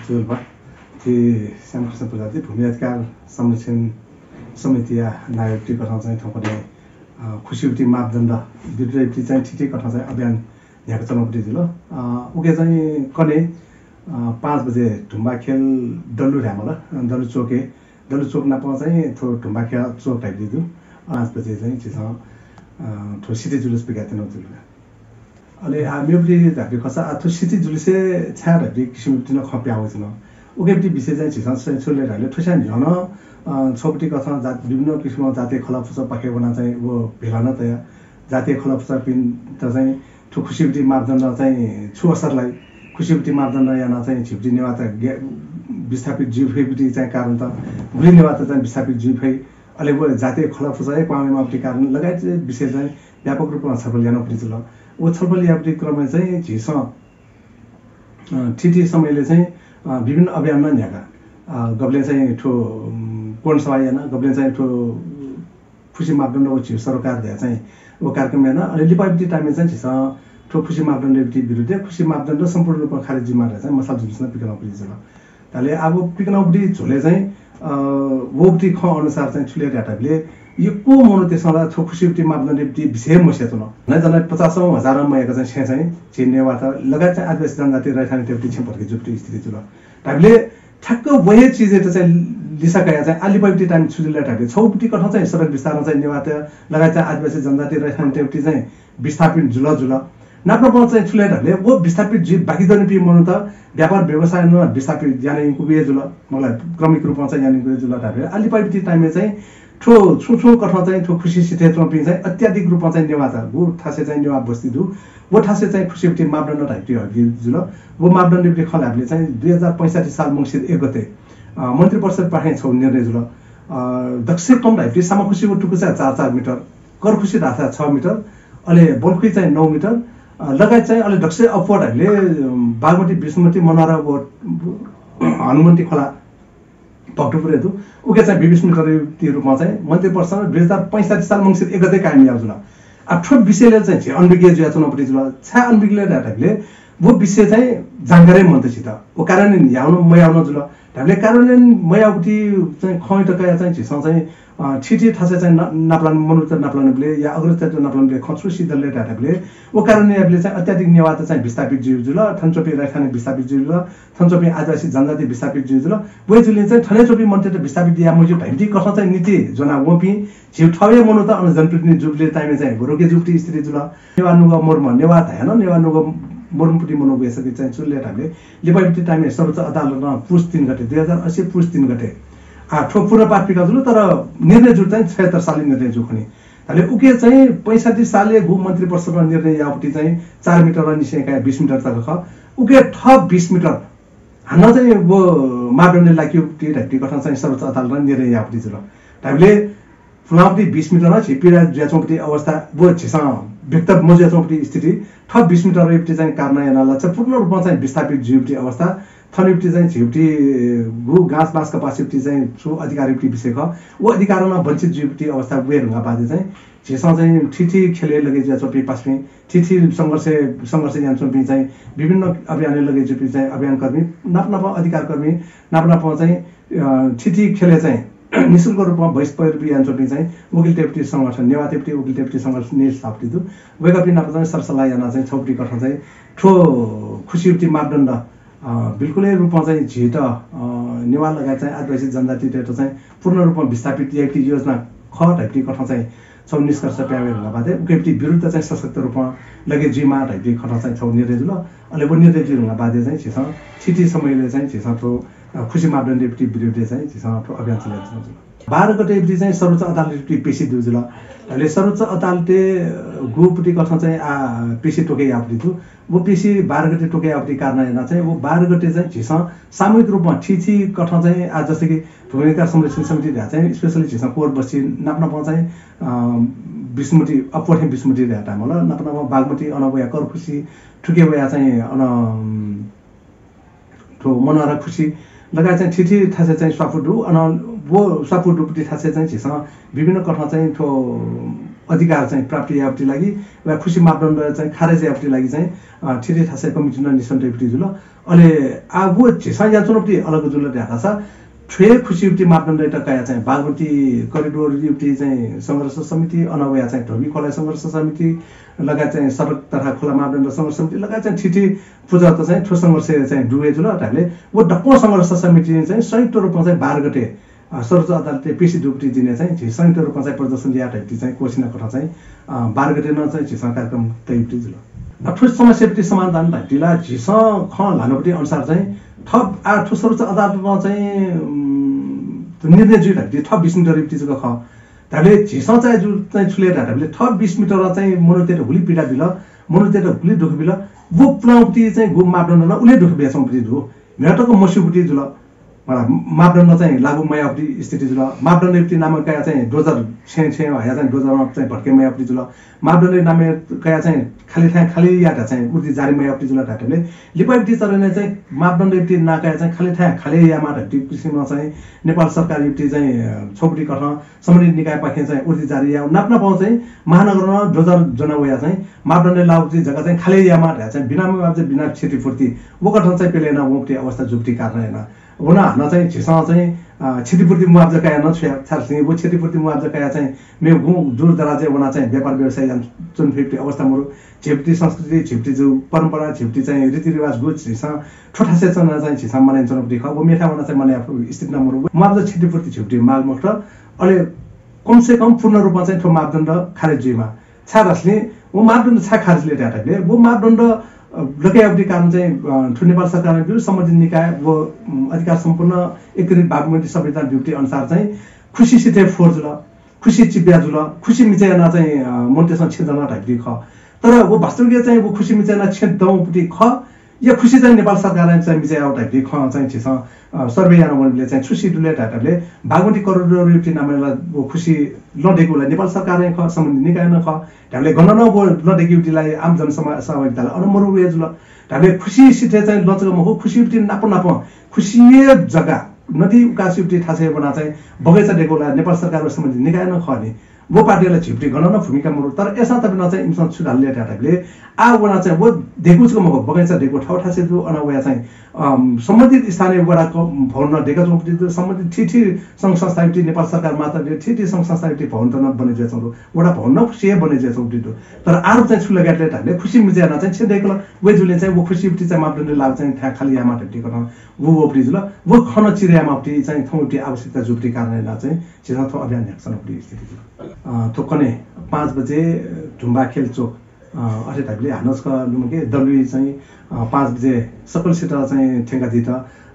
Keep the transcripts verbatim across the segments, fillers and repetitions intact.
थ्व श्यामकृष्ण प्रजाति भूमि अधिकार संरक्षण समितिया नायःयागु कथं चाहिँ थौंकन्हय्, अ, खुसियागु मापदण्ड बिरुद्धयागु चाहिँ थीथी कथं चाहिँ अभियान न्ह्याकाच्वनागु जुल। अ, उके चाहिँ कन्हय्, अ, पाँच बजे धुम्बा खेल दल्लु धायेमाल, अ, दल्लु चोकय्, दल्लु चोक नाप चाहिँ थ्व धुम्बा खेल चोक धाइपिं दु। पाँच बजे चाहिँ झीसं, अ, थ्व सिथी जुलुस पिकायेत्यनागु जुल। अले आ, मेगु धाइपिं खःसा आ, थ्व सिथी जुलुसय् छाय् धाइपिं किसिमपिं नं खँ पिहां वइच्वन। उकेपिं विषय चाहिँ झीसं चाहिँ छु ले धाःसा थ्व स्वयां न्ह्यः नं, अ, छगू कथं जात, विभिन्न किसिमं जातीय खलःपुचःपाखे वनाः चाहिँ व भेला नं तयाः जातीय खलःपुचःपिन्त चाहिँ थ्व खुसियागु मापदण्ड चाहिँ छु असर लाइ, खुसियागु मापदण्ड यानाः चाहिँ झीपिं नेवाःत ग्या-, विस्थापित जुइ फइगु चाहिँ कारण त, गुलि नेवाःत चाहिँ विस्थापित जुइ फइ, अले व जातीय खलःपुचः हे क्वहां वयेमाःगु कारण लगायत विषय चाहिँ व्यापक रूपमा छलफल यानागु जुल। व छलफल याःगु क्रमय् चाहिँ झीसं, अ, थीथी समयले चाहिँ, अ, विभिन्न अभियान नं न्ह्याका, अ, गबलें चाहिँ थ्व, उम्, कोणसभा याना, गबलें चाहिँ थ्व खुसिया मापदण्ड व झीगु सरोकार धया चाहिँ व कार्यक्रम याना। अले लिपायागु time-य् चाहिँ झीसं थ्व खुसिया मापदण्डयागु विरुद्धय् खुसिया मापदण्ड सम्पूर्ण रूपमा खारेज जुइमाः धया चाहिँ मशाल जुलुस नं पिकनागु जुल। धाःसा अब पिकनागु झ्वलय् चाहिँ, अ, वःगु खँ अनुसार चाहिँ छु ले धाःसा यक्व मनूतय्सं ला थ्व खुसिया मापदण्डयागु विषय हे मस्यू च्वन। न्हाय् जनाः पचासौं हजारं मयाक चाहिँ छेँ चाहिँ झी नेवाःत लगायत चाहिँ आदिवासी जनजाति रैथाने तेगु छेँ भत्के जुइगु स्थिति जुल। धाःसा ठ्याक्क व हे चिजयात चाहिँ लिसा कयाः चाहिँ आ लिपायागु time-य् छु जुल धाःसा छगू कथं चाहिँ सडक विस्तारं चाहिँ नेवाःत लगायत चाहिँ आदिवासी जनजाति रैथाने तेगु चाहिँ विस्थापित जुल जुल। नाप नापं चाहिँ छु ले धाःसा व विस्थापित जुइ बाकी दनिपिं मनूत व्यापार व्यवसाय नं विस्थापित याना यंकूगु हे जुल, मतलब क्रमिक रूपमा चाहिँ याना यंकूगु हे जुल धाःसा आ लिपायागु time-य् चाहिँ थ्व छुं छुं कथं चाहिँ थ्व खुसि सिथय् च्वंपिं चाहिँ अत्याधिक रूपमा चाहिँ नेवाःत, गु थासय् चाहिँ नेवाः बस्ती दु, व थासय् चाहिँ खुसियागु मापदण्ड धाइपिं हःगु जुल। व मापदण्डयागु खँ ल्हायेबलय् चाहिँ दुई हजार पैंसठ्ठी साल मंसिर एक गते, अ, मन्त्रिपरिषदपाखें छगू निर्णय जुल। अ, दक्वसिबें कम धाइपिं सामाखुसि व टुकुचा चार चार मिटर, कर्खुसि धाःसा छ मिटर, अले बल्खुइ चाहिँ नौ मिटर, अ, लगायत चाहिँ अले दक्वसिबें अप्वः धाइपिं, अ, बागमती, विष्णुमती, मनहरा व हनुमन्ती खोला भक्तपुरय् दु। उके चाहिँ बिस बिस मिटरयागु रूपमा चाहिँ मन्त्रिपरिषदं दुई हजार पैंसठ्ठी साल मंसिर एक गते कायम याःगु जुल। आ, थ्व विषयलय् चाहिँ झी अनभिज्ञ जुयाच्वनागु जुल। छाय् अनभिज्ञ जुल धाःसा व विषय चाहिँ जानकारी मन्त झीत। व कार्यान्वयन याःगु नं मयाःगु नं जुल। धाःसा कार्यान्वयन मयाःगु चाहिँ खँयात कयाः चाहिँ झीसं चाहिँ, अ, थीथी थासय् चाहिँ ना-, नापलान मनूत नापलानाबलय् या अग्रजत नापलानाबलय् खँ छु सिद्ध ले धाःसा व कार्यान्वयन याःबलय् चाहिँ अत्याधिक नेवाःत चाहिँ विस्थापित जुइगु जुल, थन च्वंपिं रैथाने विस्थापित जुइगु जुल, थन च्वंपिं आदिवासी जनजाति विस्थापित जुइगु जुल। वय् जुलिं चाहिँ थन च्वंपिं मनूतय्त विस्थापित याये मज्यू धाइपिं कथं चाहिँ नीति ज्वनाः वंपिं झीगु थःगु हे मनूत अन जनप्रतिनिधि जुइबलय् time-य् चाहिँ रोके जूगु स्थिति जुल। नेवाः नुगः मोर्म, नेवाः धायेनं नेवाः नुगः मोर्मपिं मनू वय्‌सां चाहिँ छु ले धाःसा लिपायागु time-य् सर्वोच्च अदालतं पुस तीन गते, दुई हजार अस्सी पुस तीन गते, आ, थ्व पुनर्पाठ पिकाः जुल, तर निर्णय जूगु चाहिँ छयत्तर सालय् निर्णय जूगु खनी। धाःसा उके चाहिँ पैंसठ्ठी सालय् गु मन्त्रिपरिषदं निर्णय याःगु चाहिँ चार मिटर निसें काय् बिस मिटर तक खः। उके थप बिस मिटर हानं चाहिँ व मापदण्डय् लाकेगु धाइपिं कथं चाहिँ सर्वोच्च अदालतं निर्णय याःगु जुल। धाःसा पुलांगु बिस मिटरं झी पीडा जुयाच्वंगु अवस्था व झीसं व्यक्त मजुयाच्वंगु स्थिति, थप बिस मिटरयागु चाहिँ कारणं यानाः ला चाहिँ पूर्ण रूपमा चाहिँ विस्थापित जुइगु अवस्था, थनयागु चाहिँ झीगु गु गाँस बाँस कपासयागु चाहिँ छु अधिकारयागु विषय खः, व अधिकारं नं वञ्चित जुइगु अवस्था वये धुंकाः बादे चाहिँ झीसं चाहिँ थीथी ख्यलय् लगे जुयाच्वंपिं पासापिं, थीथी संघर्ष, संघर्ष यानाच्वंपिं चाहिँ विभिन्न अभियानय् लगे जुइपिं चाहिँ अभियानकर्मी, नाप नापं अधिकारकर्मी, नाप नापं चाहिँ, अ, थीथी ख्यलय् चाहिँ निशुल्क रूपमा बहिष्पैरवी यानाच्वंपिं चाहिँ वकिलतय् संगठन, नेवाःतय् वकिलतय् संगठन निष्ठापति दु। वय्‌कःपिं नाप चाहिँ सरसल्लाह यानाः चाहिँ छगू कथं चाहिँ थ्व खुसियागु मापदण्ड, अ, बिल्कुलै रूपमा चाहिँ झीत, अ, नेवाः लगायत चाहिँ आदिवासी जनजातितय्‌त चाहिँ पूर्ण रूपमा विस्थापित याइपिं योजना खः धाइपिं कथं चाहिँ छगू निष्कर्ष पिहां वये धुंकाः बादे उकेपिं विरुद्ध चाहिँ सशक्त रूपमा लगे जुइमाः धाइपिं कथं चाहिँ छगू निर्णय जुल। अले व निर्णय जुइ धुंकाः बादे चाहिँ झीसं थीथी समयले चाहिँ झीसं थ्व, अ, खुसि मापदण्डयागु विरुद्धय् चाहिँ झीसं थ्व अभियान चलायेधुन जुल। बाह्र गतेयागु चाहिँ सर्वोच्च अदालतयागु पेशी दु जुल। अले सर्वोच्च अदालतय्, अ, गुपति कथं चाहिँ आ पेशी तोके याःपति दु। व पेशी बाह्र गते तोके याःपति कारणं यानाः चाहिँ व बाह्र गते चाहिँ झीसं सामूहिक रूपमा थीथी कथं चाहिँ आ जस्तै कि भूमि अधिकार संरक्षण समिति धाःसा चाहिँ specially झीसं कोर बस्ती नाप नापं चाहिँ, अ, विष्णुमती, अप्वः थें विष्णुमती धाःसा मला, नाप नापं बागमती अन वया कर्खुसी थुके वया चाहिँ अन, अम, थ्व मनहरा खुसी लगायत चाहिँ थीथी थासय् चाहिँ स्वापू दु। अन व स्वापू दुपति थासय् चाहिँ झीसं विभिन्न कथं चाहिँ थ्व अधिकार चाहिँ प्राप्ति यायेगुति लागि वा खुसी मापदण्ड चाहिँ खारेज यायेगुति लागि चाहिँ, अ, थीथी थासय् कमिटी नं निसन्त याइगुति जुल। अले आः व झीसं यानाच्वनागुति अलग जुल धाःसा थ्व खुसीयागुति मापदण्डयात कयाः चाहिँ बागमती करिडोरयागुति चाहिँ संघर्ष समिति, अन वयाः चाहिँ धोबी खोला संघर्ष समिति लगायत चाहिँ सडक तथा खोला मापदण्ड संघर्ष समिति लगायत चाहिँ थीथी पुचःत चाहिँ थ्व संघर्ष चाहिँ दुवे जुल धाःबलय् व दक्वं संघर्ष समिति चाहिँ संयुक्त रूपमा चाहिँ बाह्र गते, अ, सर्वोच्च अदालतय् पेशी दुगुति दिनय् चाहिँ झी संयुक्त रूपमा चाहिँ प्रदर्शन याये धइगुति चाहिँ घोषणा कथं चाहिँ, अ, बाह्र गते नं चाहिँ झीसं कार्यक्रम तयागुति जुल। अ, थ्व समस्यायागुति समाधान धइगुति ला झीसं खँ ल्हानागुति अनुसार चाहिँ थप आः थ्व सर्वोच्च अदालतं चाहिँ, उम्, निर्णय जुइ धइगुति थप बिस मिटर यागुति जक खः। धाःबलय् झीसं चाहिँ जु-, चाहिँ छु ले धाःबलय् थप बिस मिटर चाहिँ मनूतय्त हुलि पीडा बिल, मनूतय्त हुलि दुःख बिल, व पुलांगुति चाहिँ गु मापदण्ड नं उलि दुःख बियाच्वंगुति दु। म्हिगः तक मस्यूगुति जुल। मला, मापदण्ड चाहिँ लागू मयाःगुति स्थिति जुल। मापदण्डयागुति नामं कयाः चाहिँ डोजर छेँ छेँ हयाः चाहिँ डोजरं चाहिँ भट्के मयाःगुति जुल। मापदण्डयागुति नामं कयाः चाहिँ खालि थाय् खालि यायेत चाहिँ उर्दी जारी मयाःगुति जुल धाःबलय् लिपायागुति चरणय् चाहिँ मापदण्डयागुति नां कयाः चाहिँ खालि थाय् खालि यायेमाः धइगुति किसिमं चाहिँ नेपाल सरकारयागुति चाहिँ, अ, छगूगुति कथं सम्बन्धित निकायपाखें चाहिँ उर्दी जारी याः। नाप नापं चाहिँ महानगरं डोजर ज्वना वयाः चाहिँ मापदण्डय् लागूगुति जग्गा चाहिँ खालि यायेमाः धयाः चाहिँ बिना मुआब्जा बिना क्षतिपूर्ति व कथं चाहिँ प्यले याना वंगुति अवस्था जूगुति कारणं याना। व नं हानं चाहिँ झीसं चाहिँ, अ, क्षतिपूर्ति मुआब्जा कयाः नं छु याये, छाय् धाःसा व क्षतिपूर्ति मुआब्जा कयाः चाहिँ मेगु गुँ दूरदराजय् वनाः चाहिँ व्यापार व्यवसाय यानाच्वने फइगुति अवस्था मरु। झीगुति संस्कृति, झीगुति जु परम्परा, झीगुति चाहिँ रीतिरिवाज गु झीसं थ्व थासय् च्वनाः चाहिँ झीसं मनाइ च्वनागुति खः। व मेथाय् वनाः चाहिँ मनाइ याये फइगु स्थिति नं मरु। मुआब्जा क्षतिपूर्ति झीगुति माग मखुत। अले कम से कम पूर्ण रूपमा चाहिँ थ्व मापदण्ड खारेज जुइमाः। छाय् धाःसा व मापदण्ड छाय् खारेज ले धाःबलय् व मापदण्ड, अ, लकयाःगुति कारणं चाहिँ, अ, थ्व नेपाल सरकारं ब्यूगु सम्बन्धित निकाय व, उम्, अधिकार सम्पन्न एकीकृत बागमती संविधान ब्यूगुति अनुसार चाहिँ खुसी सिथय् फोहोर जुल, खुसी चिब्या जुल, खुसी मिचा यानाः चाहिँ, अ, मनूतय्सं छेँ दन धाइगुति खः। तर व वास्तविकय् चाहिँ व खुसी मिचा यानाः छेँ दंगुति खः या खुसी चाहिँ नेपाल सरकारं चाहिँ मिचा याःगु धाइगुति खँ चाहिँ झीसं, अ, सर्वे याना वनेबलय् चाहिँ छु सिधुंकल धाःबलय् बागमती करिडोरयागुति नामं ला व खुसी लँ दय्कूगु ला नेपाल सरकारं खः, सम्बन्धित निकायं खः। धाःबलय् गन नं व लँ दय्कूगुति ला आम जनसमा-, सहभागिता ला अन मरु वये जुल। धाःबलय् खुसी सिथय् चाहिँ लँ जक मखु, खुसीयागुति नाप नापं खुसीया जग्गा नदी उकास्युगुति थासय् वनाः चाहिँ बगैँचा दय्कूगु ला नेपाल सरकार व सम्बन्धित निकायं खः नि। व पाटय् ला झीगुति गन नं भूमिका मरु। तर अय्सां तक नं चाहिँ इमिसं छु धाल ले धाःबलय् आः वनाः चाहिँ व दय्कूगु जक मखु, बगैँचा दय्कूगु थःथःसे जू, अन वयाः चाहिँ, अम, सम्बन्धित स्थानीय वडा क-, भवन नं दय्काच्वंगुति दु, सम्बन्धित थीथी संघ संस्थायागुति नेपाल सरकार मार्फत थीथी संघ संस्थायागुति भवनत नं बने जुयाच्वंगु दु, वडा भवन नं खुसी हे बने जुयाच्वंगुति दु। तर आरोप चाहिँ छु लगायेत ले धाःबलय् खुसी मिचा यानाः चाहिँ छेँ दय्कल, वय् जूलिं चाहिँ व खुसीयागुति चाहिँ मापदण्ड लागू चाहिँ थाय् खालि यायेमाः धइगुति कथं व वःगुति जुल। व खँ नं चिरे यायेमाःगुति चाहिँ थौंगुति आवश्यकता जूगुति कारणं यानाः चाहिँ झीसं थ्व अभियान न्ह्याकाच्वनागुति स्थिति जुल। अ, थ्व कन्हय् पाँच बजे धुम्बाखेल चोक, अ, अथे धाःबलय् हानं छकः लुमंके दलुइ चाहिँ, अ, पाँच बजे सकलसित चाहिँ थ्यंकादीत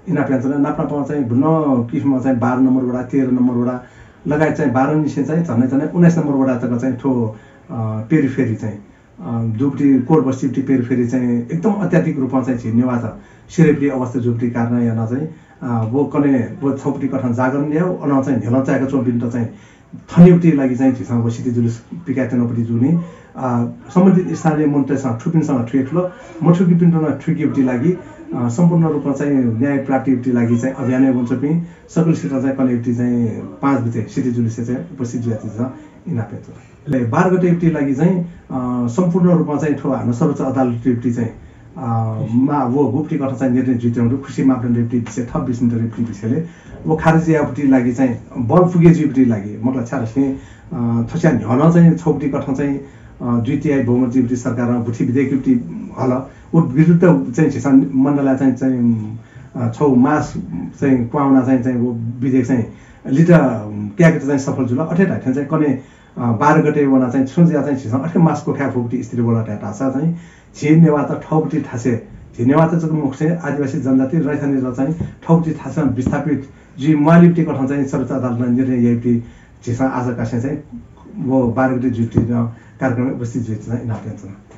इनाप यानाच्वना। नाप नापं चाहिँ विभिन्न किसिमं चाहिँ बाह्र नम्बर वडा, तेह्र नम्बर वडा लगायत चाहिँ बाह्र निसें चाहिँ झन्डै झन्डै उन्नाइस नम्बर वडा तक चाहिँ थ्व, अ, पेरिफेरी चाहिँ अ, दुगुति कोर बस्तीगुति पेरिफेरी चाहिँ एकदम अत्याधिक रूपमा चाहिँ झी नेवाःत सिधयेगुति अवस्था जूगुति कारणं यानाः चाहिँ, अ, व कन्हय् व छगूगुति कथं जागरण याः, अन चाहिँ न्ह्यलं चाय्काच्वंपिन्त चाहिँ थनेगुति लागि चाहिँ झीसं व सिटी जुलुस पिकायेत्यनागुति जूगुलिं, अ, सम्बन्धित स्थानीय मनूतय्सं थुपिन्सं थुइके थुल, मथुइकेपिन्त नं थुइकेगुति लागि, अ, सम्पूर्ण रूपमा चाहिँ न्याय प्राप्तिगुति लागि चाहिँ अभियानय् वनाच्वंपिं सकलसित चाहिँ कन्हय् चाहिँ पाँच बजे सिटी जुलुसय् चाहिँ उपस्थित जुयाच्वनेत इनाप यानाच्वना। अले बाह्र गतेयागुति लागि चाहिँ, अ, सम्पूर्ण रूपमा चाहिँ थ्व हानं सर्वोच्च अदालतयागुति चाहिँ, अ, मा व गुगुति कथं चाहिँ निर्णय जुइत्यंगु दु, खुसी मापदण्डयागुति विषय, थप बिस मिटरयागुति विषयले व खारेज यायेगुति लागि चाहिँ बल पुगे जुइगुति लागि, मतलब छाय्धाःसा, अ, थ्व स्वयां न्ह्यलं चाहिँ छगुति कथं चाहिँ, अ, द्वितीय बहुमत जुइगुति सरकारं गुथि विधेयकयागुति हल, व विरुद्ध चाहिँ झीसं मण्डलय् चाहिँ, चाहिँ, अ, छगू मास चाहिँ क्वहां वनाः चाहिँ, चाहिँ व विधेयक चाहिँ लित, अ, कायेकेत चाहिँ सफल जुल। अथे धाइथें चाहिँ कन्हय् अ, बाह्र गते वनाः चाहिँ छुं जुयाः चाहिँ झीसं अथे मास क्वखाये फुगुति स्थिति वल धाःसा चाहिँ झी नेवाःत थःगुति थासय्, झी नेवाःत जक मखुसें आदिवासी जनजाति रैथानेत चाहिँ थःगुति थासय् विस्थापित जुइ म्वाःनिगुति कथं चाहिँ सर्वोच्च अदालतं निर्णय याइगुति झीसं आशा कासें चाहिँ व बाह्र गते जुइगुति कार्यक्रमय् उपस्थित जुयाच्वनेत चाहिँ इनाप यानाच्वना।